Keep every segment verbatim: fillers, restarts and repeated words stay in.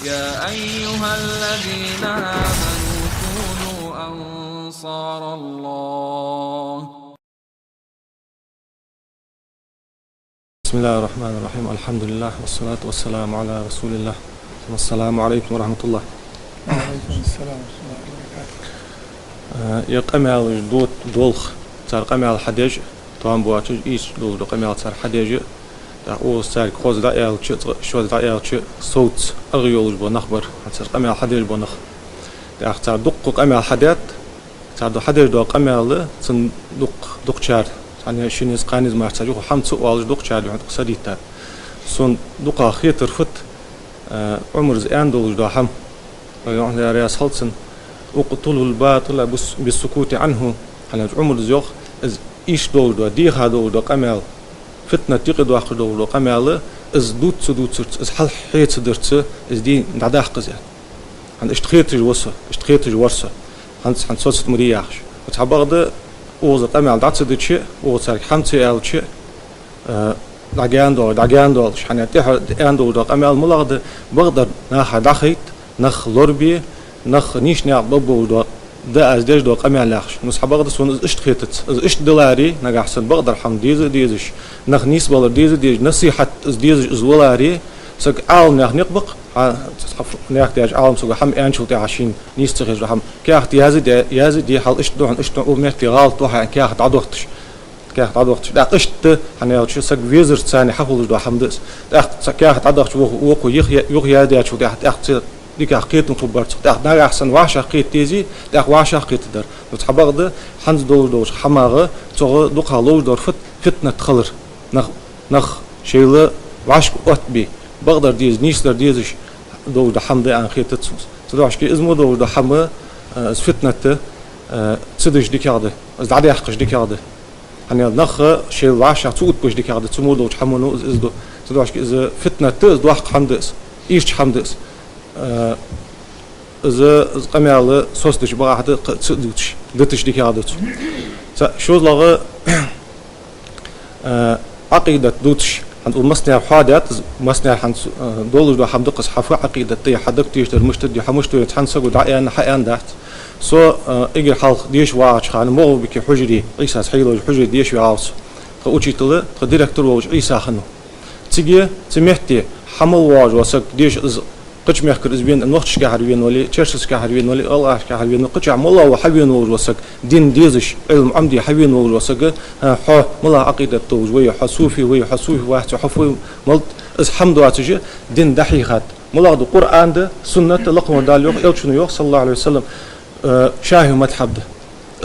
يا أيها الذين آمنوا كونوا أنصار الله. بسم الله الرحمن الرحيم. الحمد لله والصلاة والسلام على رسول الله. السلام عليكم ورحمة الله. وعليكم السلام ورحمة الله وبركاته. Э, ер къамаьлаш дот-, долх, цар къамаьл хьадеш, тоам боацаш, ийрча долаш дола къамаьл цар хьадеш, тӀаккха укхаза царга хоза дӀааьлча, цкъа шозза дӀааьлча, совца аргӀа йолаш бола нах бар, хӀанз цар къамаьл хьадеш бола нах. ТӀаккха цар дукха къамаьл хьадаьд, цар до хьадеш дола къамаьл, цун дукха, дукхачар, цхьанне шин низ, кхо низ мара цар юха хӀама ца оалаш, дукхачар юха дукха са диттад. Сона дукха хетар фуд, э, Ӏумара из аьнна долаш дола хӀама, Пайхамара раьза хилва цунна: «اقتلوا الباطل بالس-، بالسكوت عنه». ХӀана аьлча Ӏумара из йоах, из ийрча долаш дола, дийха долаш дола къамаьл, фитнат юкъедоаккхаш долаш дола къамаьл, из дувца ца дувцарца, из хьалххьеца дарца, из дийна дӀадаккха из, аьнна. ХӀана иштта хеташ ва со, иштта хеташ вар со. ХӀанз, хӀанз соцат ма де яхаш. Цхьабакъда укхаза къамаьл дӀа ца дича, укхаза царга хӀама ца аьлча, э, дӀагаьна доал-, дӀагаьна доалаш, хӀана тӀехьа аьнна долаш дола къамаьл малагӀа да, бакъдар наха дӀахайта, нах лорабе, нах нийсача наькъа баббовлаш дола, да аз деш дола къамаьл яхаш. Ну, цхьабакъда сона из иштта хетац. Из иштта даларе, нагахьа санна бакъдар хӀама деза а дезаш, нах нийсбалар деза а дезаш, насихьат из дезаш из валаре, саг Ӏаламнаьха никъ ба-кх, хьа, цхьа фу-, наьха даьча Ӏалам саго хӀама аьнначул тӀехьагӀа шийна нийса ца хеташ дола хӀама. Каьхат язде, язде, хьал иштта да хьона, иштта хьона, укх метте гӀалат да хьа аьнна, каьхат дӀадохийташ. Каьхат дӀадохийташ. ТӀаккха иштта, хӀана аьлча, саг везарца цхьана хьахулаш дола хӀама да из. ТӀаккха цхьа каьхат дӀадахача вокхо, вокхо юха я-, юха яздаьчул тӀехьагӀа, тӀаккха цу диках кхетам хургбар цох. ТӀаккха нагахьа санна вӀашагӀкхета дезий, тӀаккха вӀашагӀкхетадар. Ну, цхьабакъда хӀанз долаш долча хӀамах, цох дукха ловш дар фит-, фитнат хилар. Нах, нах шоайла вӀашка оттабе, бакъдар деза, нийсдар дезаш долаш дола хӀама да аьнна хетац сона. Цудухьа из мо долаш дола хӀама, э, из фитнат, э, ца деш дикагӀа да, из дӀадаьккхаш дикагӀа да. ХӀана аьлча нах шоайла вӀашагӀ ца оттабеш дикагӀа да, цу мо долча хӀамано из, из ду. Цудухьа из фитнат да, из доккха хӀама да из, ийрча хӀама да из. Э, из, из къамаьл соцадича бакъахьа да, кхы ца а дувцаш, диташ дикагӀа да цо. Цхьа шозлагӀа, э, Ӏакъидат дувцаш, хӀанз укхаза массанега хьоадаьд из, массанега хӀанз, э, долаш дола хӀама да-кх из, хьа фу Ӏакъидат да, хьа даг тешадар мишта да, хьа мишта венна цхьан саго дӀааьнна, хьааьннадац. Со, э, эггара хьалха деша вагӀача хана МагӀалбике хьужаре, Ӏийсас хьайолча хьужаре деша вагӀа со. Тха учитель, тха директор волча Ӏийса хиннав. Цига, цу метте, хьа мел воагӀаш вола саг, деша из кхыча мехкара из вена, нохчашкахьара вена вале, черсашкахьара вена вале, гӀалгӀашкахьара вена вале, кхычахьа мел воагӀа хьавена волаш вола саг, дин дезаш, Ӏилма Ӏомаде хьавена волаш вола саг, хӀа, хьо малагӀа Ӏакъидат долаш ва, хьо суфи ва, хьо суфи вац, хьо фу, малт, из хӀама доацаш, дин дӀахьийхад. МалагӀа да? Къуръан да, суннат да, лакхавар Дала йоах, Элчано йоах, صلى الله عليه وسلم, э, шафиӀий мазхӀаб да.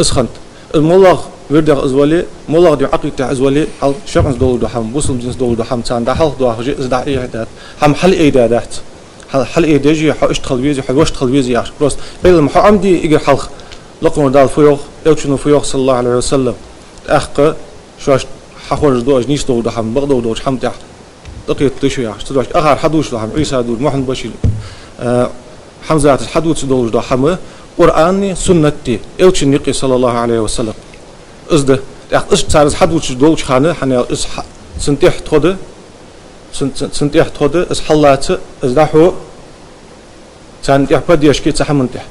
Из хиннад. Из малагӀа вирдах из вале, малагӀа дин Ӏакъидатах из вале, хьал шарӀаца долаш дола хӀама, бусалба динца долаш дола хӀама царна дӀахьалхадоахаш, из дӀа а хьийхадаьд. ХӀама хьалъайдаьдац. Хьал-, хьалъайдеш, хьо иштта хила везий, хьо вешта хила везий яхаш. Просто Ӏилма хьо Ӏомаде эггара хьалха, лакхавар Дала фу йоах, Элчано фу йоах, صلى الله عليه وسلم. ТӀаккха шоашта хьахоржаргда оаш нийса долаш дола хӀама, бакъдолаш долча хӀама тӀа тӀакхетаргда шо яхаш. Цудухьа акхар хьадувцаш дола хӀама, Ӏийса дувцар, Мухьаммад-Башир, э, Хьамзатас хьадувцаш долаш дола хӀама, Къуръани, суннати, Элчан никъи, صلى الله عليه وسلم. Из да. ТӀаккха из цар из хьадувцаш долча хана, хӀана аьлча из хьа-, цун тӀехьа тхо да, цун, цун, цун тӀехьа тхо да, из хьаллаца, из дӀахьо, царна тӀехьа поддержка я цу хӀаман тӀехьа.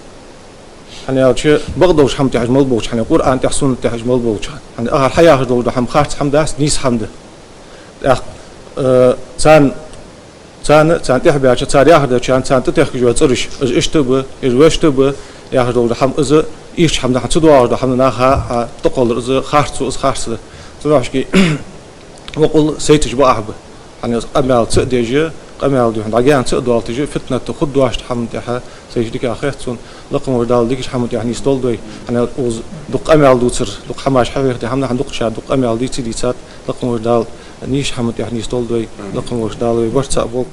ХӀана аьлча бакъдолча хӀаман тӀехьа уж мел болча хана, Къуръана тӀехьа, сунната тӀехьа уж мел болча хана. ХӀана аьлча хьа яхаш долаш дола хӀама харц хӀама дац, нийса хӀама да. ТӀаккха, э, царна, царна, царна тӀехьа баьча, цар яхар деча хана царна тӀатехкаш йола цӀераш, уж иштта ба, уж вешта ба, яхаш долаш дола хӀама, из ийрча хӀама да, хӀанз ца доагӀаш дола хӀама наха хьа тӀакхоллар, из харц ва, из харц да. Цудухьа вокхул сайташ бакъахьа ба. ХӀана аьлча къамаьл ца а деш, къамаьл духьал дӀагаьна ца а доалийташ, фитнат хургдолаш дола хӀаман тӀехьа сайташ дикагӀа хет сона, лакхавар Дала дикача хӀаман тӀехьа нийсдолда вай. ХӀана аьлча укхаза дукха къамаьл дувцар, дукха хӀамаш хьахьехаде хӀама да, хӀана дукхачар дукха къамаьл дийца а дийцад, лакхавар Дала нийсача хӀаман тӀехьа нийсдолда вай, лакхавар Дала вай барт цаӀ болба.